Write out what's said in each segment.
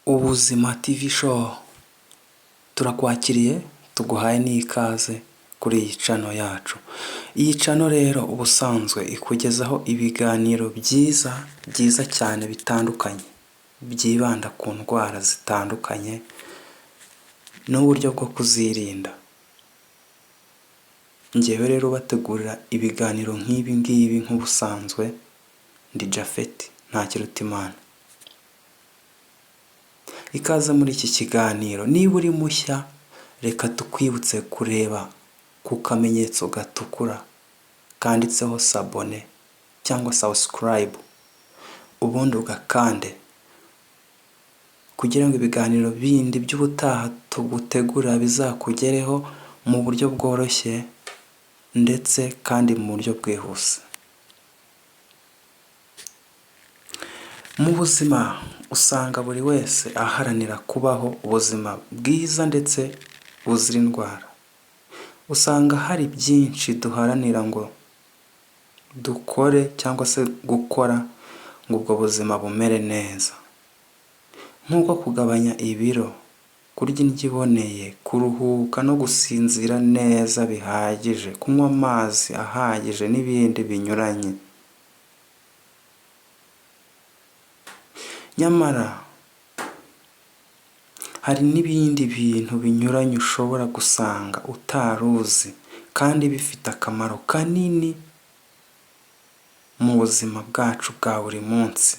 Ubuzima TV show, turakwakiriye tuguhaye n'ikaze kuri iyi channel yacu. Iyi channel rero ubusanzwe ikugezaho ibiganiro byiza byiza cyane bitandukanye, byibanda ku ndwara zitandukanye n'uburyo bwo kuzirinda. Njyewe rero ubategurira ibiganiro nk'ibi ngibi nk'ubusanzwe ndi Japhet Ntakirutimana. Ikaze muri iki kiganiro, niba uri mushya reka tukwibutse kureba ku kamenyetso gatukura kanditseho s'abonner cyangwa subscribe, ubundi ugakande kugira ngo ibiganiro bindi by'ubutaha tugutegurira bizakugereho mu buryo bworoshye ndetse kandi mu buryo bwihuse. Mu buzima usanga buri wese aharanira kubaho ubuzima bwiza ndetse buzira indwara. Usanga hari byinshi duharanira ngo dukore cyangwa se gukora ngo ubwo buzima bumere neza. Nk'uko kugabanya ibiro, kurya indyo iboneye, kuruhuka no gusinzira neza bihagije, kunywa amazi ahagije n'ibindi binyuranye. Nyamara hari n'ibindi bintu binyuranye ushobora gusanga utari uzi kandi bifite akamaro kanini mu buzima bwacu bwa buri munsi.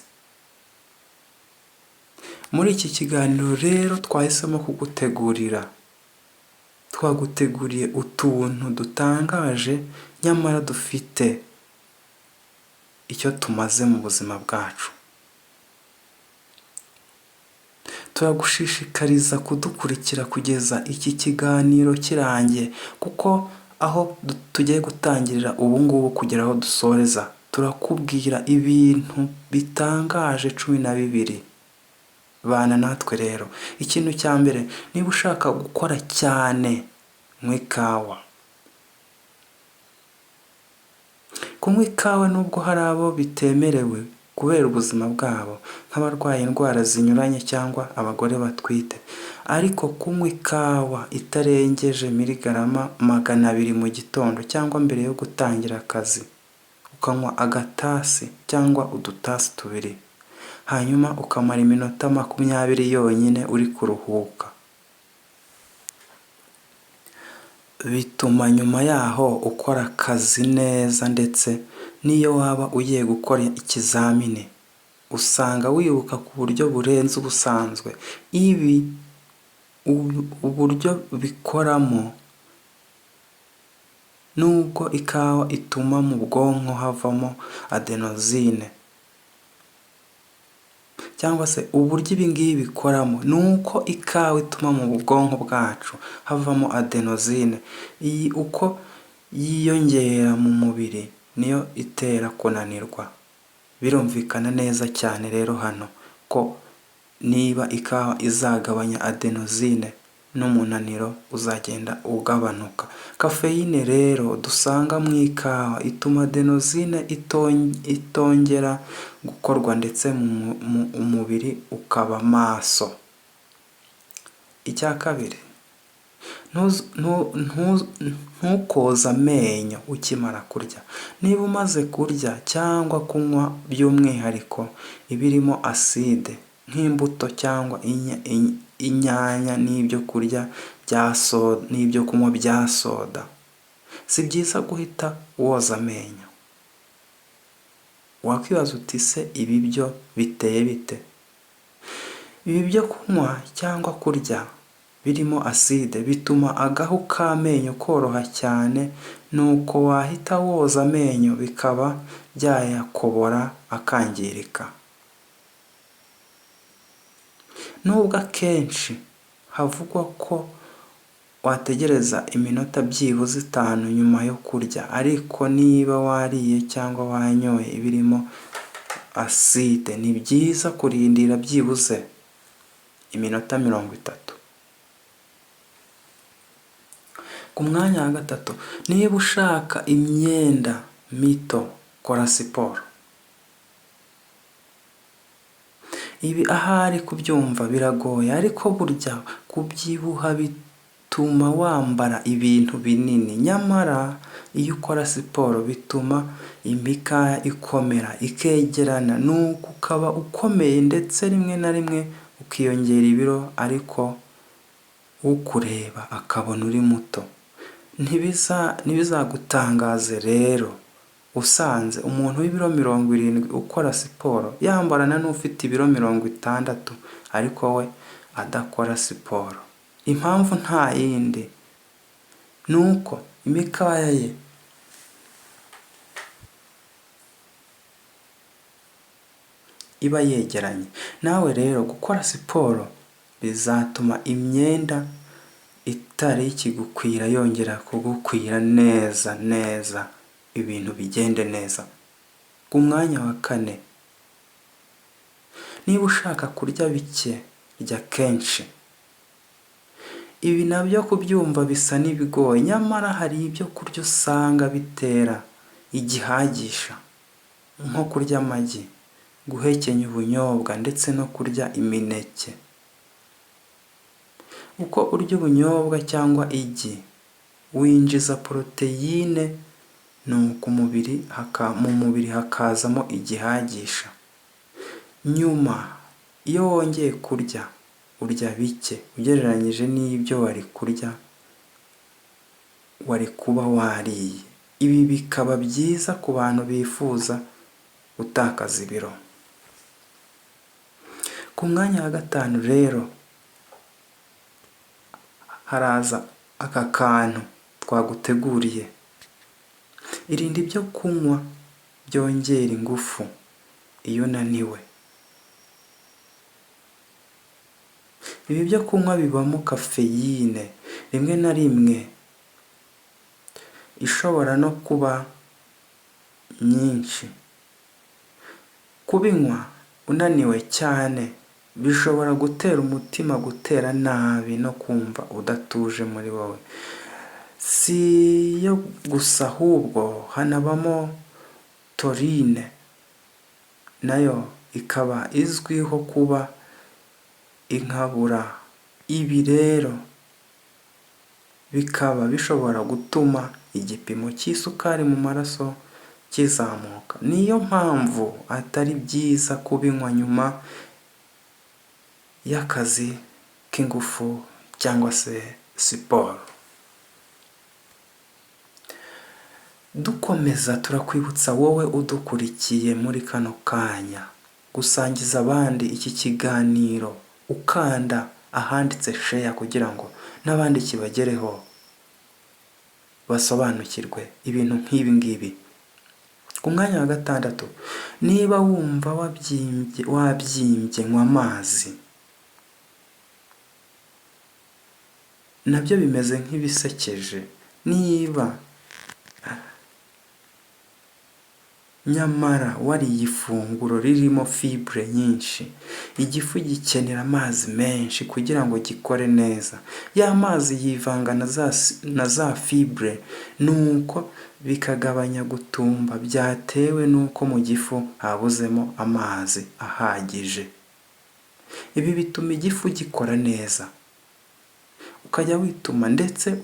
Muri iki kiganiro rero twahisemo kugutegurira, twaguteguriye utuntu dutangaje nyamara dufite icyo tumaze mu buzima bwacu. Turagushishikariza kudukurikira kugeza iki kiganiro kirangiye kuko aho tugiye gutangirira ubu ngubu kugera aho dusoreza, turakubwira ibintu bitangaje 12. Bana natwe rero. Ikintu cya mbere, niba ushaka gukora cyane, nywa ikawa. Kunywa ikawa nubwo hari abo bitemerewe kubera ubuzima bwabo nk'abarwaye indwara zinyuranye cyangwa abagore batwite, ariko kunywa ikawa itarengeje miligarama 200 mu gitondo cyangwa mbere yo gutangira akazi, ukanywa agatasi cyangwa udutasi tubiri, hanyuma ukamara iminota 20 yonyine uri kuruhuka. Bituma nyuma yaho ukora akazi neza ndetse n'iyo waba ugiye gukora ikizamini usanga wibuka ku buryo burenze ubusanzwe. Ibi uburyo bikoramo nubwo ikawa ituma mu bwonko havamo adenosine cyangwa se uburyo ibi ngibi bikoramo ni uko ikawa ituma mu bwonko bwacu havamo adenosine, iyi uko yiyongera mu mubiri niyo itera kunanirwa. Birumvikana neza cyane rero hano ko niba ikawa izagabanya adenosine n'umunaniro uzagenda ugabanuka. Kafeyine rero dusanga mu ikawa ituma adenosine itongera gukorwa ndetse umubiri ukaba maso. Icya kabiri, ntukoze amenyo ukimara kurya. Niba umaze kurya cyangwa kunywa by'umwihariko ibirimo aside nk'imbuto cyangwa inyanya n'ibyo kurya bya soda n'ibyo kunywa bya soda, si byiza guhita woza amenyo. Wakwibaza uti se ibi byo biteye bite? Ibi byo kunywa cyangwa kurya birimo aside bituma agahu k'amenyo koroha cyane nuko wahita woza amenyo bikaba byayakobora akangirika. Nubwo akenshi havugwa ko wategereza iminota byibuze itanu nyuma yo kurya ariko niba wariye cyangwa wanyoye ibirimo aside ni byiza kurindira byibuze iminota 30. Ku mwanya wa gatatu, niba ushaka imyenda mito kora siporo. Ibi ahari kubyumva biragoye, ariko burya kubyibuha bituma wambara ibintu binini, nyamara iyo ukora siporo bituma imikaya ikomera ikegerana, nuko ukaba ukomeye ndetse rimwe na rimwe ukiyongera ibiro ariko ukureba akabona uri muto. Ntibizagutangaze rero usanze umuntu w'ibiro 70 ukora siporo yambarana n'ufite ibiro 60 ariko we adakora siporo. Impamvu nta yindi ni uko imikaya ye iba yegeranye. Nawe rero gukora siporo bizatuma imyenda itari ikigukwira yongera kugukwira neza neza, ibintu bigende neza. Ku mwanya wa 4, niba ushaka kurya bike rya kenshi. Ibi nabyo kubyumva bisa n'ibigoye, nyamara hari ibyo kurya usanga bitera igihagisha, nko kurya amagi, guhekenya ubunyobwa ndetse no kurya imineke. Uko urya ubunyobwa cyangwa igi winjiza poroteyine, nuko mu mubiri hakazamo igihagisha. Nyuma iyo wongeye kurya urya bike ugereranyije n'ibyo wari kurya wari kuba wariye. Ibi bikaba byiza ku bantu bifuza gutakaza ibiro. Ku mwanya wa 5 rero haraza aka kantu twaguteguriye. Irinde ibyo kunywa byongera ingufu iyo unaniwe. Ibi byo kunywa bibamo kafeyine rimwe na rimwe ishobora no kuba nyinshi. Kubinywa unaniwe cyane bishobora gutera umutima gutera nabi no kumva udatuje muri wowe. Si yo gusa ahubwo hanabamo torine, nayo ikaba izwiho kuba inkabura. Ibi rero bikaba bishobora gutuma igipimo cy'isukari mu maraso kizamuka. Niyo mpamvu atari byiza kubinywa nyuma y'akazi k'ingufu cyangwa se siporo. Dukomeza turakwibutsa wowe udukurikiye muri kano kanya gusangiza abandi iki kiganiro ukanda ahanditse share kugira ngo n'abandi kibagereho basobanukirwe ibintu nk'ibi ngibi. Ku mwanya wa 6, niba wumva wabyimbye nywa amazi. Nabyo bimeze nk'ibisekeje, niba nyamara wariye ifunguro ririmo fibre nyinshi, igifu gikenera amazi menshi kugira ngo gikore neza. Ya mazi yivanga na za fibre, nuko bikagabanya gutumba byatewe n'uko mu gifu habuzemo amazi ahagije. Ibi bituma igifu gikora neza, ukajya wituma ndetse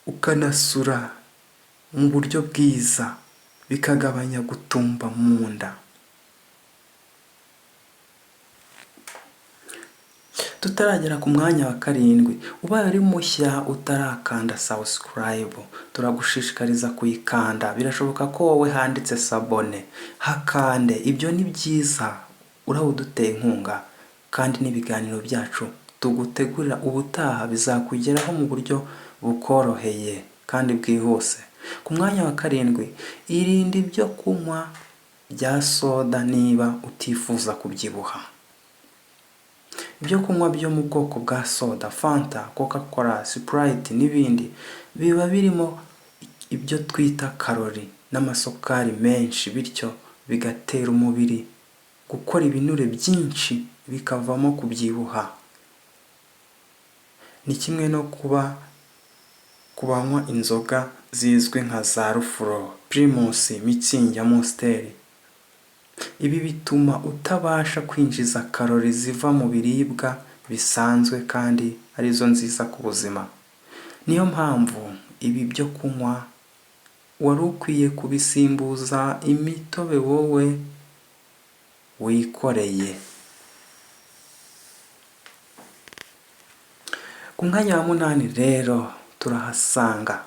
ukanasura mu buryo bwiza, bikagabanya gutumba mu nda. Tutaragera ku mwanya wa 7, ubaye uri mushya utarakanda subscribe, turagushishikariza kuyikanda. Birashoboka ko wowe handitse sabone, hakande, ibyo ni byiza, urawuduteye inkunga kandi n'ibiganiro byacu tugutegurira ubutaha bizakugeraho mu buryo bukoroheye kandi bwihuse. Ku mwanya wa 7, irinde ibyo kunywa bya soda niba utifuza kubyibuha. Ibyo kunywa byo mu bwoko bwa soda, Fanta, Coca-Cola, Sprite n'ibindi biba birimo ibyo twita karori n'amasukari menshi, bityo bigatera umubiri gukora ibinure byinshi bikavamo kubyibuha. Ni kimwe no kuba kubanywa inzoga zizwi nka za Rufuro, Primus, Mützig, Amstel. Ibi bituma utabasha kwinjiza karori ziva mu biribwa bisanzwe kandi arizo nziza ku buzima. Niyo mpamvu ibi byo kunywa wari ukwiye kubisimbuza imitobe wowe wikoreye. Ku mwanya wa 8 rero turahasanga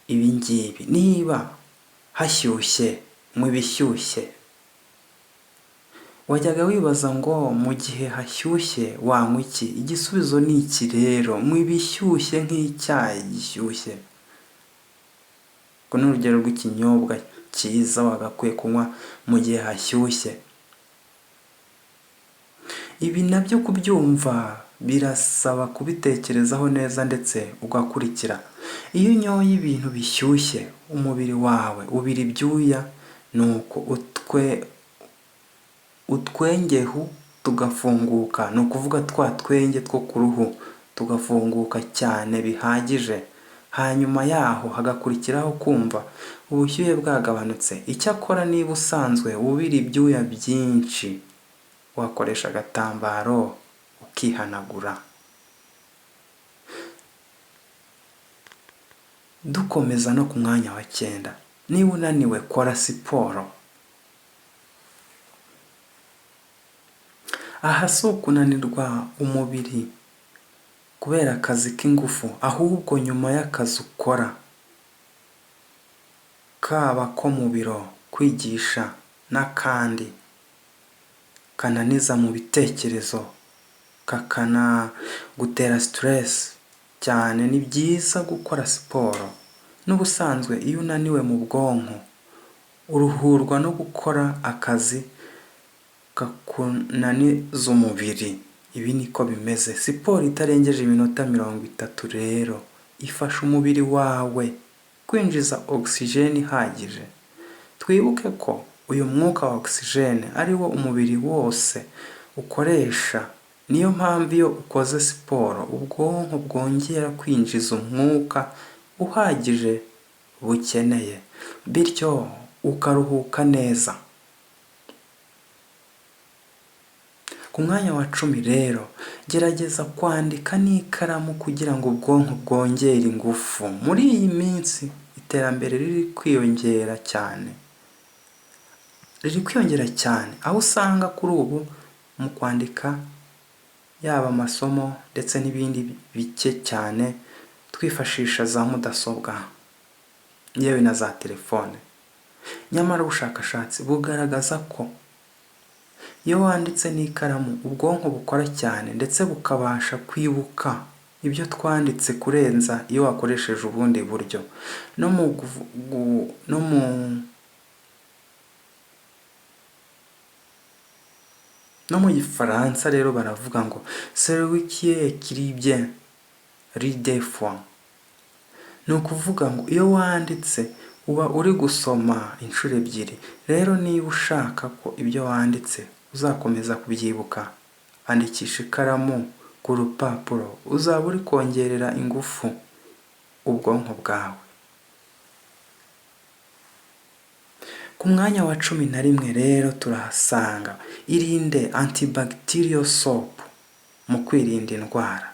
ibi ngibi. Niba hashyushye mu bishyushye, wajyaga wibaza ngo mu gihe hashyushye wanywa iki? Igisubizo ni iki rero, mu ibishyushye nk'icyayi gishyushye. Urwo ni urugero rw'ikinyobwa cyiza wagakwiye kunywa mu gihe hashyushye. Ibi nabyo kubyumva birasaba kubitekerezaho neza ndetse ugakurikira. Iyo unyoye ibintu bishyushye umubiri wawe ubira ibyuya, nuko utwengehu tugafunguka, ni ukuvuga twa twenge two ku ruhu tugafunguka cyane bihagije. Hanyuma yaho hagakurikiraho kumva ubushyuhe bwagabanutse. Icyakora niba usanzwe ubira ibyuya byinshi, wakoresha agatambaro ukihanagura. Dukomeza no ku mwanya wa 9, niba unaniwe kora siporo. Aha si ukunanirwa umubiri kubera akazi k'ingufu, ahubwo nyuma y'akazi ukora, kaba ko mu biro, kwigisha n'akandi kananiza mu bitekerezo, kakanagutera stress cyane, ni byiza gukora siporo. N'ubusanzwe iyo unaniwe mu bwonko uruhurwa no gukora akazi kakunaniza umubiri. Ibi niko bimeze. Siporo itarengeje iminota 30 rero ifasha umubiri wawe kwinjiza ogisijeni ihagije. Twibuke ko uyu mwuka wa ogisijeni ari wo umubiri wose ukoresha. Niyo mpamvu iyo ukoze siporo ubwonko bwongera kwinjiza umwuka uhagije bukeneye, bityo ukaruhuka neza. Ku mwanya wa 10 rero, gerageza kwandika n'ikaramu kugira ngo ubwonko bwongere ingufu. Muri iyi minsi iterambere riri kwiyongera cyane, aho usanga kuri ubu mu kwandika yaba amasomo ndetse n'ibindi bike cyane twifashisha za mudasobwa yewe na za telefone. Nyamara ubushakashatsi bugaragaza ko iyo wanditse n'ikaramu ubwonko bukora cyane ndetse bukabasha kwibuka ibyo twanditse kurenza iyo wakoresheje ubundi buryo. No mu Gifaransa rero baravuga ngo celui qui écrit bien lit deux fois. Ni ukuvuga ngo iyo wanditse uba uri gusoma inshuro ebyiri. Rero niba ushaka ko ibyo wanditse uzakomeza kubyibuka, andikisha ikaramu ku rupapuro, uzaba uri kongerera ingufu ubwonko bwawe. Ku mwanya wa 11 rero turahasanga irinde antibacterial soap mu kwirinda indwara.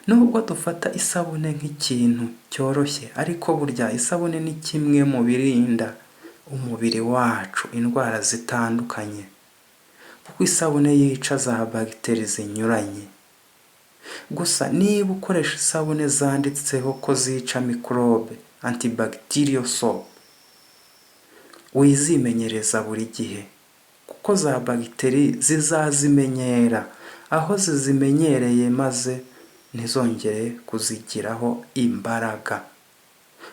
Nubwo dufata isabune nk'ikintu cyoroshye, ariko burya isabune ni kimwe mu birinda umubiri wacu indwara zitandukanye, kuko isabune yica za bagiteri zinyuranye. Gusa niba ukoresha isabune zanditseho ko zica mikorobe, antibacterial soap, wizimenyereza buri gihe, kuko za bagiteri zizazimenyera aho zizimenyereye maze ntizongere kuzigiraho imbaraga.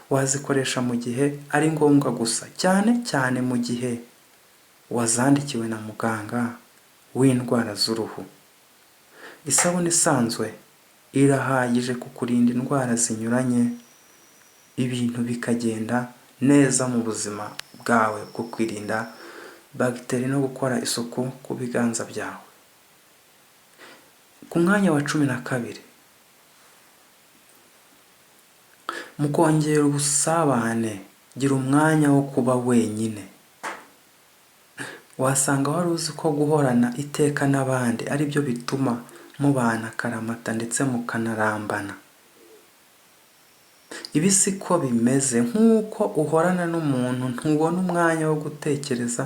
Wazikoresha mu gihe ari ngombwa gusa, cyane cyane mu gihe wazandikiwe na muganga w'indwara z'uruhu. Isabune isanzwe irahagije kukurinda indwara zinyuranye, ibintu bikagenda neza mu buzima bwawe bwo kwirinda bagiteri no gukora isuku ku biganza byawe. Ku mwanya wa 12, mu kongera ubusabane Gira umwanya wo kuba wenyine. Wasanga wari uzi ko guhorana iteka n'abandi ari byo bituma mubana akaramata ndetse mukanarambana. Ibi si ko bimeze, nk'uko uhorana n'umuntu ntubona umwanya wo gutekereza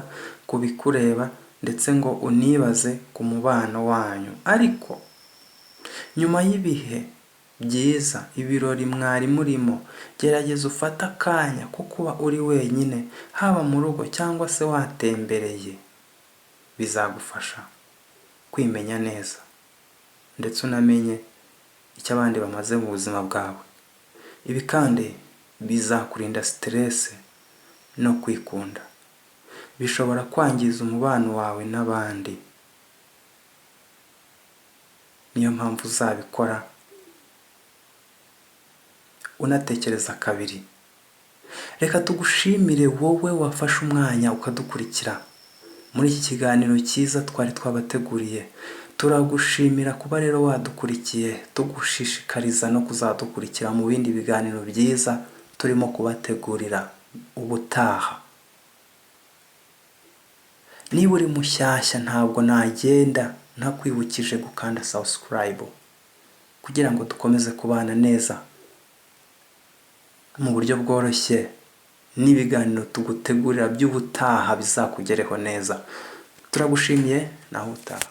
ku bikureba ndetse ngo unibaze ku mubano wanyu, ariko nyuma y'ibihe byiza, ibirori mwari murimo, gerageza ufate akanya ko kuba uri wenyine, haba mu rugo cyangwa se watembereye, bizagufasha kwimenya neza ndetse unamenye icyo abandi bamaze mu buzima bwawe. Ibi kandi bizakurinda stress no kwikunda. Bishobora kwangiza umubano wawe n'abandi. Niyo mpamvu uzabikora unatekereza kabiri. Reka tugushimire wowe wafashe umwanya ukadukurikira muri iki kiganiro cyiza twari twabateguriye. Turagushimira kuba rero wadukurikiye, tugushishikariza no kuzadukurikira mu bindi biganiro byiza turimo kubategurira ubutaha. Niba uri mushyashya, ntabwo nagenda ntakwibukije gukanda subscribe kugira ngo dukomeze kubana neza mu buryo bworoshye, n'ibiganiro tugutegurira by'ubutaha bizakugereho neza. Turagushimiye, naho utaha.